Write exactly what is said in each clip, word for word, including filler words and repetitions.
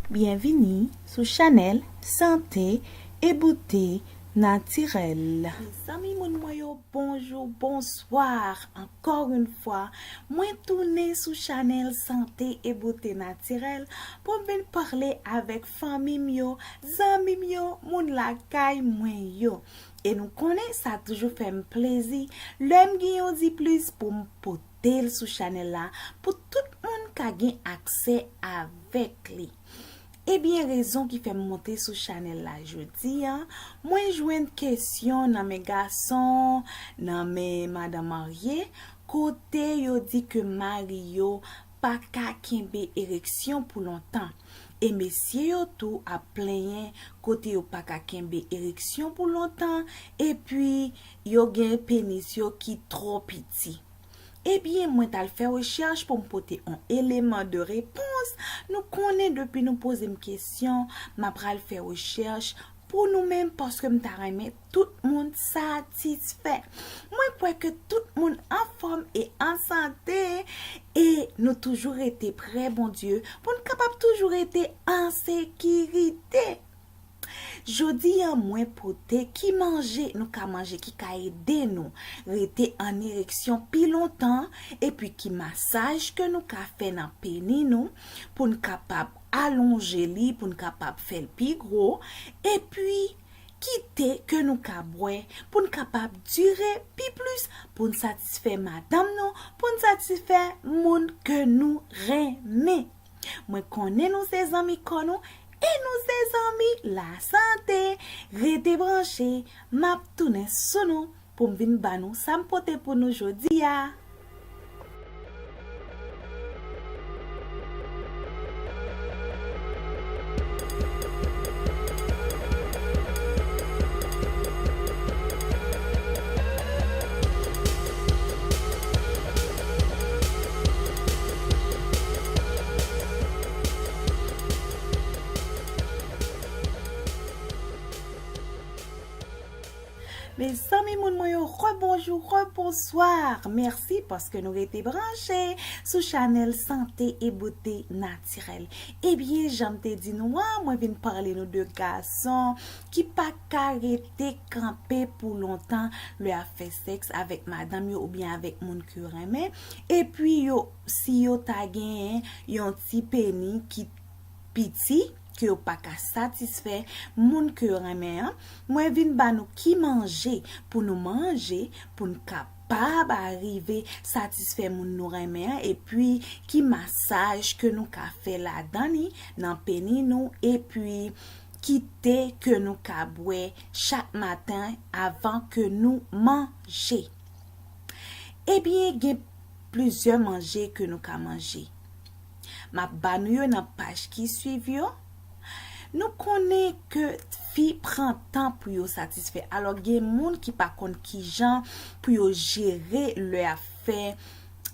Byenvini sou chanèl Sante e Bote Natirèl. Mezanmi, moun mwen yo, bonjou, bonswa. Encore une fois, mwen tounen sou chanèl Sante e Bote Natirèl pou m vin pale avèk fanmi m yo, zanmi m yo, moun lakay mwen yo. E nou konnen sa toujou fè m plezi lè m gen yon diplis pou m pote l sou chanèl la pou tout moun ka gen aksè avèk li. Ebyen, rezon ki fè m monte sou chanèl la jodi a, mwen jwenn kesyon nan men gason, nan men madan marye, kote yo di ke mari yo pa ka kenbe ereksyon pou lontan. E mesye yo tou ap plenyen kote yo pa ka kenbe ereksyon pou lontan, epi yo gen penis yo ki twò piti. Ebyen, mwen t al fè rechèch pou m pote yon eleman de repons. Nou konnen depi nou poze m kesyon, m ap pral fè rechèch pou nou menm, paske m ta renmen tout moun satisfè. Mwen kwè ke tout moun anfòm e an sante, e nou toujou rete pre Bondye pou n kapab toujou rete an sekirite. Jodi a, mwen pote ki manje nou ka manje ki ka ede nou rete an ereksyon pi lontan, epi ki masaj ke nou ka fè nan peni nou pou n kapab alonje li, pou n kapab fè l pi gwo, epi ki te ke nou ka bwè pou n kapab dire pi plis, pou n satisfè madanm nou, pou n satisfè moun ke nou renmen. Mwen konnen nou se zanmi kò nou e nou se zanmi lasante. Rete branche, m ap tounen sou nou pou m vin ba nou sa m pote pou nou jodi a. Mezanmi, moun mwen yo, rebonjou, rebonswa. Mèsi paske nou rete branche sou chanèl Sante e Bote Natirèl. Ebyen, jan m te di nou an, mwen vin pale nou de gason ki pa ka rete kanpe pou lontan lè ap fè sèks avèk madanm yo oubyen avèk moun ke yo renmen. Epi yo, si yo ta genyen yon ti peni ki piti, ke yo pa ka satisfè moun ke yo renmen an, mwen vin ba nou ki manje pou nou manje, pou n kapab arive satisfè moun nou renmen an, epi ki masaj ke nou ka fè ladan li, nan peni nou, epi ki te ke nou ka bwè chak maten avan ke nou manje. Ebyen, gen plizyè manje ke nou ka manje. M ap ba nou yo nan paj ki swiv yo. Nou konnen ke fi pran tan pou yo satisfè. Alò, gen moun ki pa konn kijan pou yo jere lè ap fè,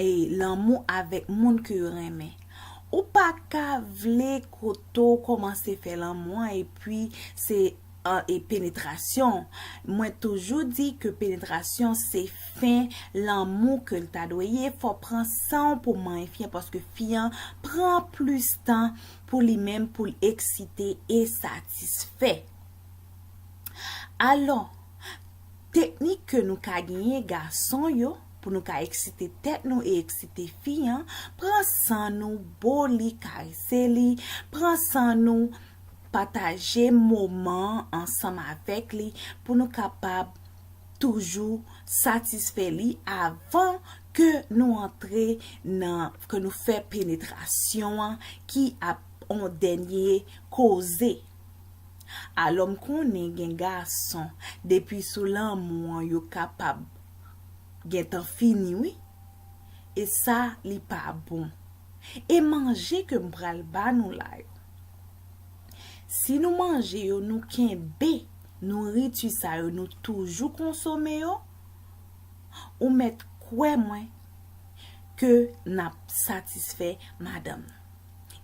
e, lanmou avèk moun ke yo renmen. Ou pa ka vle kote w kòmanse fè lanmou an epi se an, e penetrasyon. Mwen toujou di ke penetrasyon se fen lanmou ke l ta dwe ye. Fò w pran san w pou manyen fi an, paske fi an pran plis tan pou li menm, pou l eksite e satisfè. Alò, teknik ke nou ka genyen, gason yo, pou nou ka eksite tèt nou e eksite fi an, pran san nou, bo li, karese li, pran san nou, pataje moman ansanm avèk li pou nou kapab toujou satisfè li avan ke nou antre nan, ke nou fè penetrasyon an ki ap on dènye koze. Alò, m konnen gen gason, depi sou lanmou an, yo kapab gentan fini, wi. E sa, li pa bon. E manje ke m pral ba nou la yo, si nou manje yo, nou kenbe nouriti sa yo, nou toujou konsome yo, ou mèt kwè mwen ke n ap satisfè madanm nou.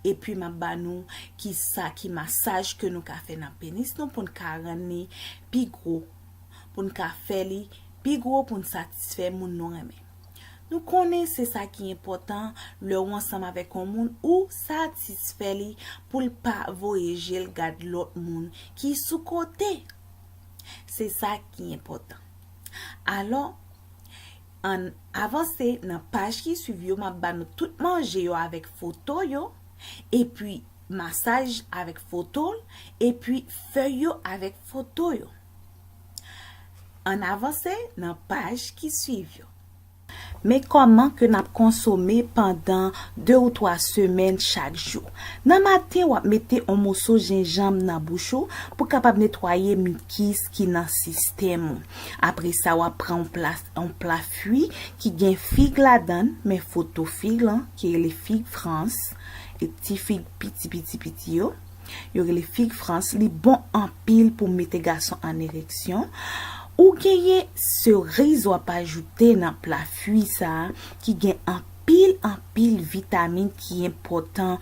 Epi m ap ba nou ki sa, ki masaj ke nou ka fè nan penis nou pou n ka rann li pi gwo, pou n ka fè li pi gwo pou n satisfè moun nou renmen. Nou konnen se sa ki enpòtan lè w ansanm avèk yon moun, ou satisfè li pou l pa voye je l gad lòt moun ki sou kote. Se sa ki enpòtan. Alò, ann avanse nan paj ki swiv yo, m ap ba nou tout manje yo avèk foto yo, epi masaj avèk foto l, epi fèy yo avèk foto yo. Ann avanse nan paj ki swiv yo. Men kòman ke n ap konsome pandan de ou twa semèn chak jou. Nan maten, w ap mete yon moso jenjanm nan bouch ou pou kapab netwaye mikis ki nan sistèm ou. Apre sa, w ap pran yon pla, yon pla fwi ki gen fig ladan l, men foto fig lan, ki rele fig frans, e ti fig piti, piti, piti yo. Yo rele fig frans, li bon anpil pou mete gason an ereksyon. Ou genyen seriz w ap ajoute nan pla fwi sa a, ki gen anpil, anpil vitamin ki enpòtan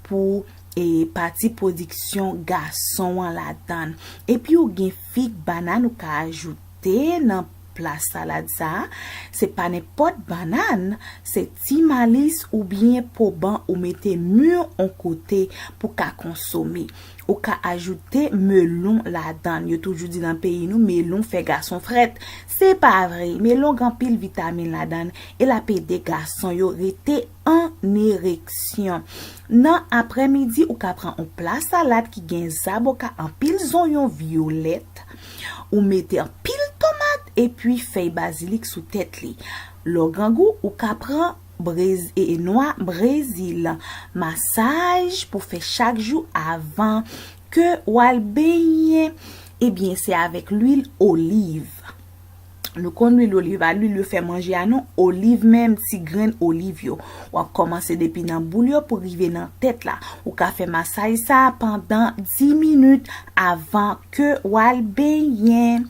pou, e, pati pwodiksyon gason an ladan l. Epi ou gen fig banann ou ka ajoute nan pla salad sa a. Se pa nenpòt banann, se ti malis oubyen poban ou mete mi yon kote pou ka konsome. Ou ka ajoute melon ladan l. Yo toujou di nan peyi nou, melon fè gason frèt. Se pa vre. Melon gen anpil vitamin ladan l e l ap ede gason yo rete an ereksyon. Nan aprèmidi, ou ka pran yon pla salad ki gen zaboka, anpil zonyon vyolèt. Ou mete anpil tomat epi fèy bazilik sou tèt li. Lè w grangou, ou ka pran brez-, e, e nwa brezil. Masaj pou fè chak jou avan ke w al benyen. Ebyen, se avèk lwil oliv. Nou konn lwil oliv a, lwil yo fè manje a nou, oliv menm, ti grenn oliv yo. W ap kòmanse depi nan boul yo pou rive nan tèt la. Ou ka fè masaj sa a pandan dis minit avan ke w al benyen.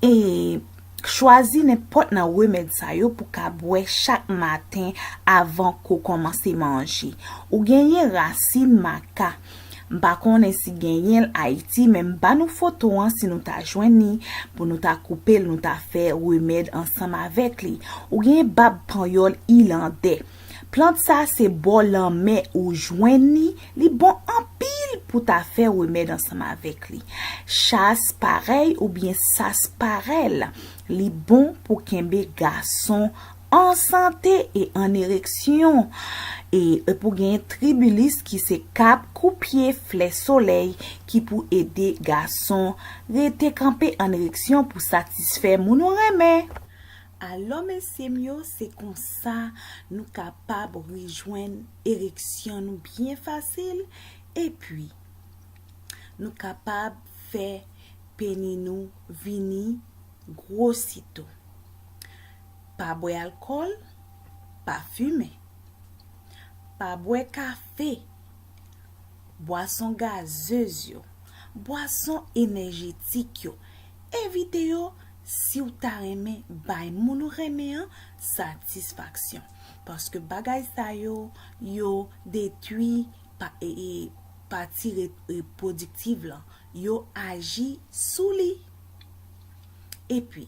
E chwazi nenpòt nan remèd sa yo pou ka bwè chak maten avan ke w kòmanse manje. Ou genyen rasin maka. M pa konnen si genyen l Ayiti, men m ba nou foto an si nou ta jwenn li, pou nou ta koupe l, nou ta fè remèd ansanm avèk li. Ou genyen bab panyòl ilandè. Plant sa se bò lanmè ou jwenn li, li bon anpil pou ta fè remèd ansanm avèk li. Chas parèy oubyen sasparèl, li bon pou kenbe gason an sante e an ereksyon. E, e pou genyen tribilis ki se kap, koupye, flè solèy ki pou ede gason rete kanpe an ereksyon pou satisfè moun ou renmen. Alò, mesye m yo, se konsa nou kapab rejwenn ereksyon nou byen fasil, epi nou kapab fè peni nou vini gwosi tou. Pa bwè alkòl, pa fimen, pa bwè kafe, bwason gazez yo, bwason enèjetik yo, evite yo si w ta renmen bay moun ou renmen an satisfaksyon. Paske bagay sa yo, yo detwi pa, e, e, pati re-, repwodiktif lan. Yo aji sou li. Epi,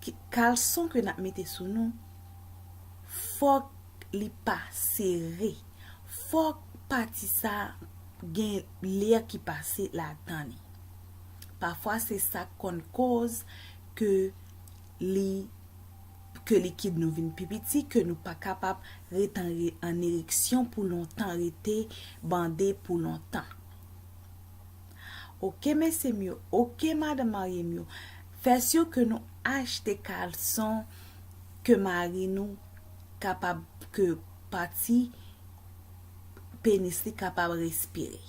k-, kalson ke n ap mete sou nou, fòk li pa sere. Fòk pati sa gen lè ki pase ladan li. Pafwa, se sa k konn koz ke li, ke likid nou vin pi piti, ke nou pa kapab ret an re-, an ereksyon pou lontan, rete bande pou lontan. Oke, mesye m yo, oke, madanm marye m yo, fè si ke nou achte kalson ke mari nou kapab, ke pati penis li kapab respire.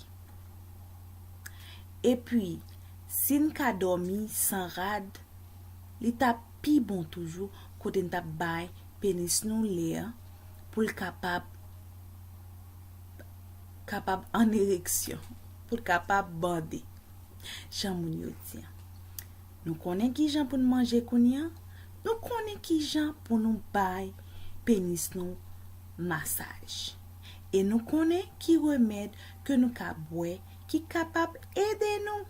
Epi, si n ka dòmi san rad, li t ap pi bon toujou, kote n t ap bay penis nou lè pou l kapab, kapab an ereksyon, pou l kapab bande. Jan moun yo di an. Nou konnen ki jan pou n manje kounye a, nou konnen ki jan pou nou bay penis nou masaj. E nou konnen ki remèd ke nou ka bwè ki kapab ede nou.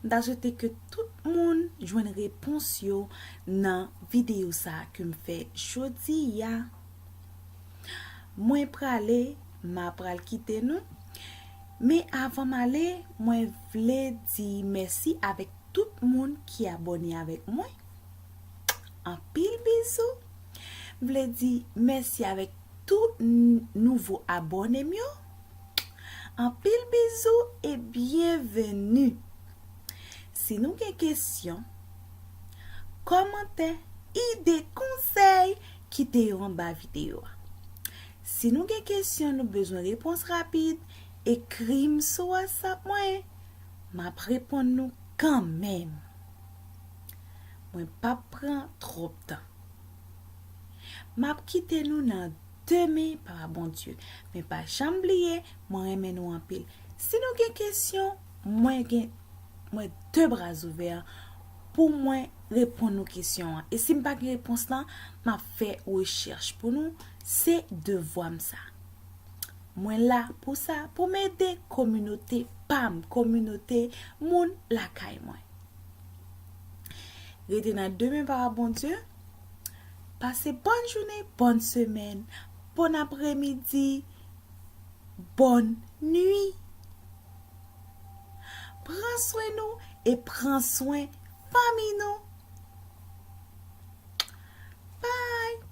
M ta swete ke tout moun jwenn repons yo nan videyo sa a ke m fè jodi a. Mwen prale, m a pral kite nou. Men avan m ale, mwen vle di mèsi avèk tout moun ki abòne avèk mwen. Anpil bizou. M vle di mèsi avèk tout n- nouvo abòne m yo. Anpil bizou e byenveni. Si nou gen kesyon, kòmantè, ide, konsèy, kite yo anba videyo a. Si nou gen kesyon nou bezwen repons rapid, ekri m sou WhatsApp mwen. M ap reponn nou kanmenm. Mwen p ap pran twòp tan. M ap kite nou nan demen, Papa Bondye. Men pa janm bliye, mwen renmen nou anpil. Si nou gen kesyon, mwen gen mwen de bra ouvè pou mwen reponn nou kesyon an. E si m pa gen repons lan, m ap fè rechèch pou nou. Se devwa m sa. Mwen la pou sa, pou m ede kominote pa m, kominote moun lakay mwen. Rete nan demen, Papa Bondye. Pase bòn jounen, bòn semèn, bòn apremidi, bòn nwi. Pran swen nou e pran swen fanmi nou. Bye!